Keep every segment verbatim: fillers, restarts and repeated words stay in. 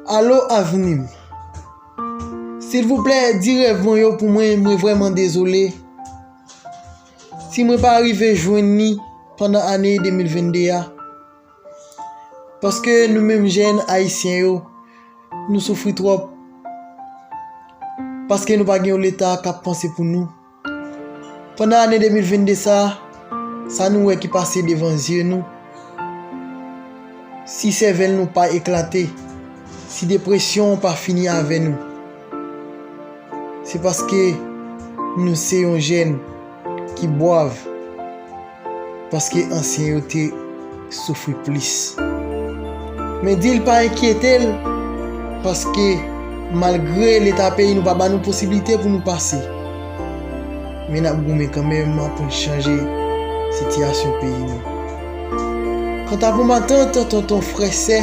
Alo avni m. Silvouplè, di rèv mwen yo pou mwen, mwen vrèman dezole. Si mwen pa rive jwenn li pandan ane de mil venn de a, paske nou menm jèn ayisyen yo, nou soufri twòp. Paske nou pa gen yon leta k ap panse pou nou. Pandan ane de mil venn de sa, sa nou wè ki pase devan zye nou, si sèvèl nou pa eklate, si depresyon pa fini avè nou, se paske nou se yon jèn ki bwav, paske ansyen yo te soufri plis. Men di l pa enkyete l, paske malgre leta peyi nou pa ba nou posiblite pou nou pase, men n ap goumen kanmenm pou n chanje sitiyasyon peyi nou. Kanta pou matant, tonton, frè, sè,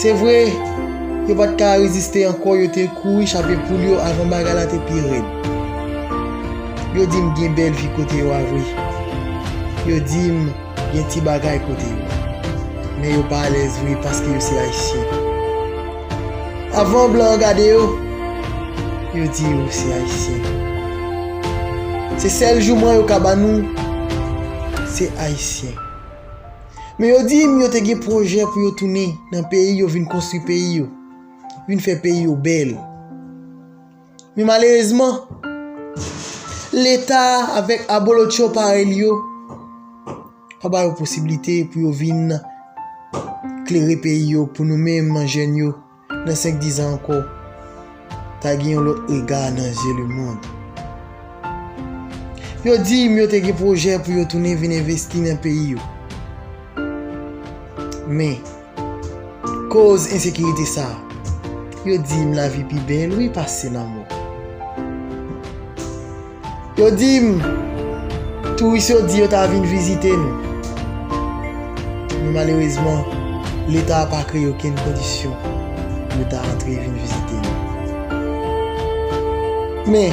se vre, yo pa t ka reziste ankò, yo te kouri chape poul yo avan bagay la te pi rèd. Yo di m gen bèl vi kote yo a vre. Yo di m gen ti bagay kote yo. Men yo pa alèz vre paske yo se ayisyen. Avan blan an gade yo, yo di yo se ayisyen. Se sèl jouman yo ka ba nou, se ayisyen. Men yo di m yo te gen pwojè pou yo tounen nan peyi yo, vin konstwi peyi yo, vin fè peyi yo bèl. Men malerezman, leta avèk abolotcho parèy li yo pa ba yo posiblite pou yo vin klere peyi yo pou nou menm jèn yo, nan senk diz an ankò, ta gen yon lòt rega nan zye lemonn. Yo di m yo te gen pwojè pou yo tounen vin envesti nan peyi yo. Men, koz ensekirite sa a, yo di m lavi pi bèl, wi, pase lanmò. Yo di m, touris yo di yo ta vin vizite nou. Men malerezman, leta a pa kreye okenn kondisyon pou yo ta antre vin vizite nou. Men,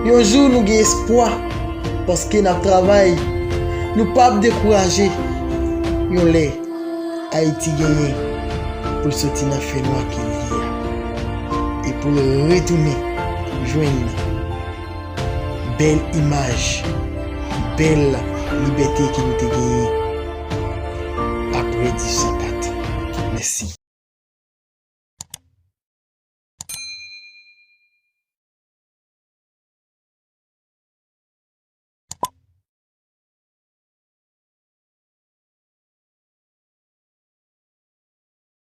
yon jou nou gen espwa, paske n ap travay, nou p ap dekouraje. Yon lè, Ayiti genyen pou l soti nan fènwa ke l ye a, e pou l retounen jwenn bèl imaj, bèl libète ke nou te genyen apre dizuit san kat. Mèsi.